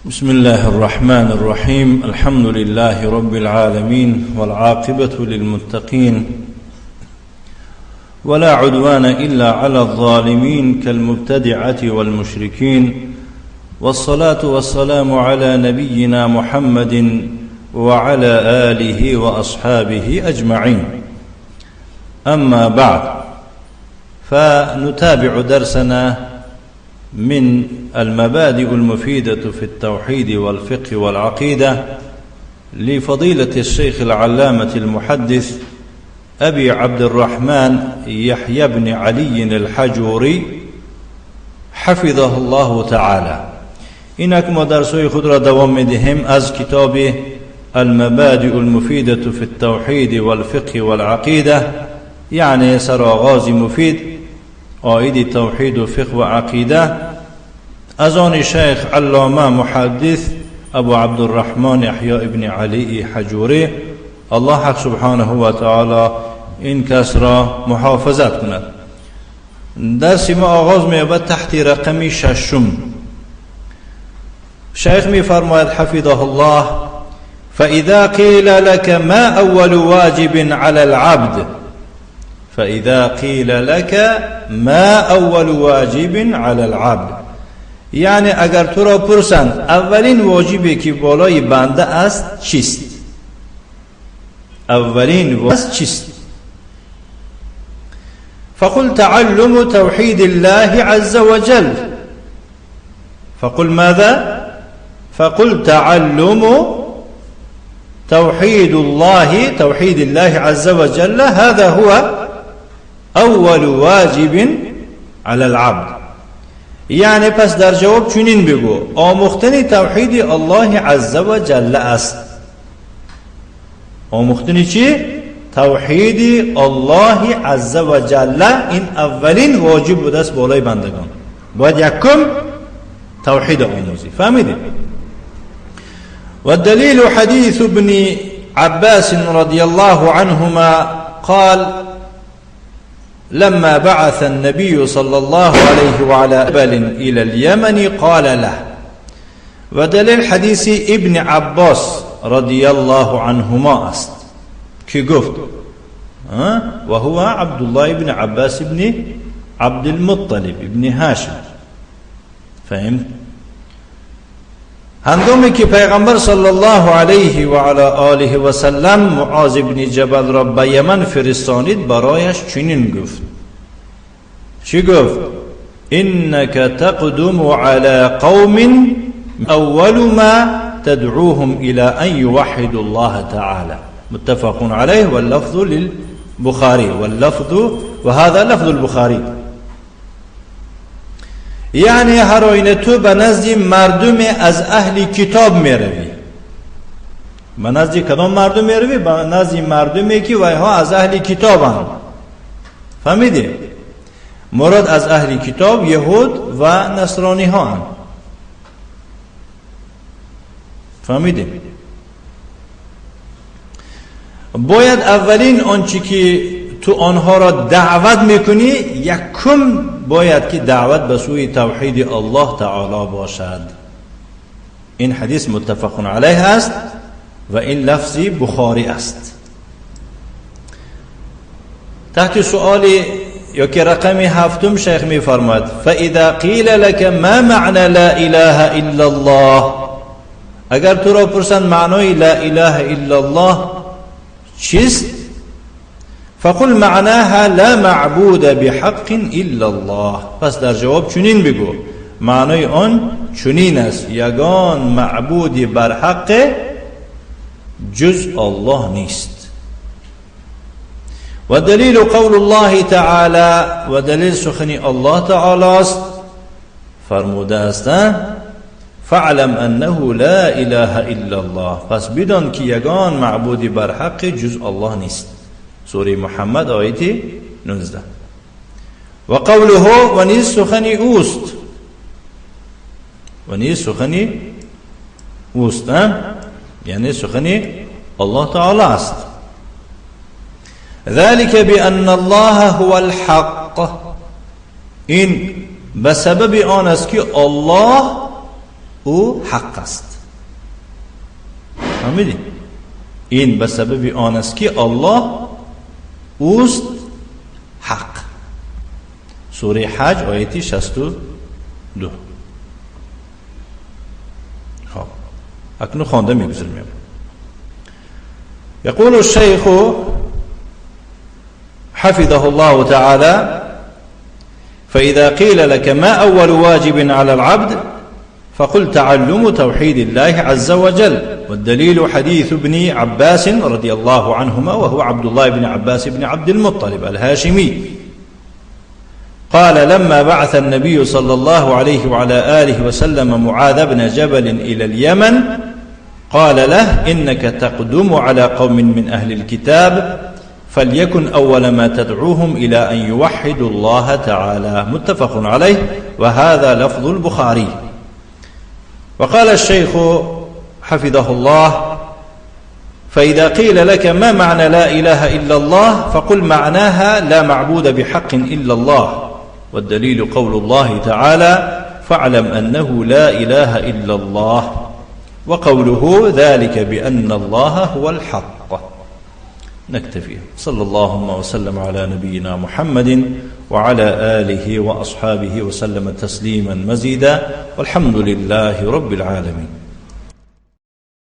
بسم الله الرحمن الرحيم. الحمد لله رب العالمين، والعاقبة للمتقين، ولا عدوان إلا على الظالمين كالمبتدعة والمشركين، والصلاة والسلام على نبينا محمد وعلى آله وأصحابه أجمعين. أما بعد، فنتابع درسنا من المبادئ المفيدة في التوحيد والفقه والعقيدة لفضيلة الشيخ العلامة المحدث أبي عبد الرحمن يحيى بن علي الحجوري حفظه الله تعالى. اینک ما درس‌های خود را دوام می‌دهیم از کتاب المبادئ المفيدة في التوحيد والفقه والعقيدة، یعنی سرآغاز مفید عائد توحید و فقه و عقیده، از آن شیخ علامه محدث ابو عبدالرحمن یحیی ابن علی حجوری، الله حق سبحانه و تعالی این کس را محافظت کند. درس ما آغاز می‌یابد تحت رقم ششم. شیخ می‌فرماید حفظه الله: فإذا قيل لك ما أول واجب على العبد، فإذا قيل لك ما أول واجب على العبد، یعنی اگر تو را پرسند اولین واجبی که بالای بنده است چیست؟ اولین واجب چیست؟ فقل تعلم توحید الله عز وجل. فقل ماذا؟ فقل تعلم توحید الله، توحید الله عز وجل، هذا هو اول واجب على العبد. یعنی پس در جواب چنین بگو: آموختن توحید الله عز وجل است. آموختن چی؟ توحید الله عز وجل. این اولین واجب بوده است بالای بندگان. باید یکم توحید آموزی. فهمیدید؟ والدلیل حدیث ابن عباس رضی الله عنهما قال: لما بعث النبي صلى الله عليه وعلى جبل إلى اليمن قال له. و دلیل حدیث ابن عباس رضی الله عنهما است که گفت، و هو عبد الله ابن عباس ابن عبد المطلب ابن هاشم. فهمت؟ هنگامی که پیغمبر صلی الله علیه و علی آله و سلم معاذ ابن جبل را به یمن فرستانید، برایش چنین گفت. چی گفت؟ انک تقدم علی قوم اول ما تدعوهم الى ان يوحدوا الله تعالى. متفق عليه واللفظ للبخاري، واللفظ وهذا لفظ البخاري. یعنی هر آینه تو به نزد مردم از اهل کتاب میروی. به نزد کدام مردم میروی؟ به نزد مردمی که ویها از اهل کتابند. فهمیدی؟ مراد از اهل کتاب یهود و نصرانی ها هستند. فهمیدی؟ باید اولین آنچه که تو آنها را دعوت میکنی، یکم باید که دعوت به سوی توحید الله تعالی باشد. این حدیث متفق علیه است و این لفظ بخاری است. تحت سؤال یا که رقم هفتم شیخ میفرماید: فاذا قیل لك ما معنى لا اله الا الله، اگر تو را پرسند معنای لا اله الا الله چیست؟ فقل معناها لا معبود بحق الا الله. پس در جواب چنین بگو: معنای آن چنین است، یگان معبود بر حق جز الله نیست. و دلیل قول الله تعالی، و دلیل سخن الله تعالی است، فرموده است: فاعلم انه لا اله الا الله. پس بدان که یگان معبود بر حق جز الله نیست. سوره محمد آیت 19. و قوله، و نیز سخن اوست، و نیز سخن اوست، یعنی سخن الله تعالی است. ذلك بأن الله هو الحق. این به سبب آن است که الله ӯ ҳақ аст. Фаҳмидӣ? Ин ба сабаби он аст, ки Аллоҳ ӯст ҳақ. Сураи Ҳаҷ, ояти 62. Хоб, акнун хонда мегузарем. يقول الشيخ حفظه الله تعالى: فإذا قيل لك ما أول واجب على العبد، فقل تعلم توحيد الله عز وجل. والدليل حديث ابن عباس رضي الله عنهما، وهو عبد الله بن عباس بن عبد المطلب الهاشمي، قال: لما بعث النبي صلى الله عليه وعلى آله وسلم معاذ بن جبل إلى اليمن، قال له: إنك تقدم على قوم من أهل الكتاب، فليكن أول ما تدعوهم إلى أن يوحدوا الله تعالى. متفق عليه، وهذا لفظ البخاري. وقال الشيخ حفظه الله: فإذا قيل لك ما معنى لا إله إلا الله، فقل معناها لا معبود بحق إلا الله. والدليل قول الله تعالى: فاعلم أنه لا إله إلا الله، وقوله: ذلك بأن الله هو الحق. نكتفي. صلى اللهم وسلم على نبينا محمد وعلى آله وأصحابه وسلم تسليما مزيدا، والحمد لله رب العالمين.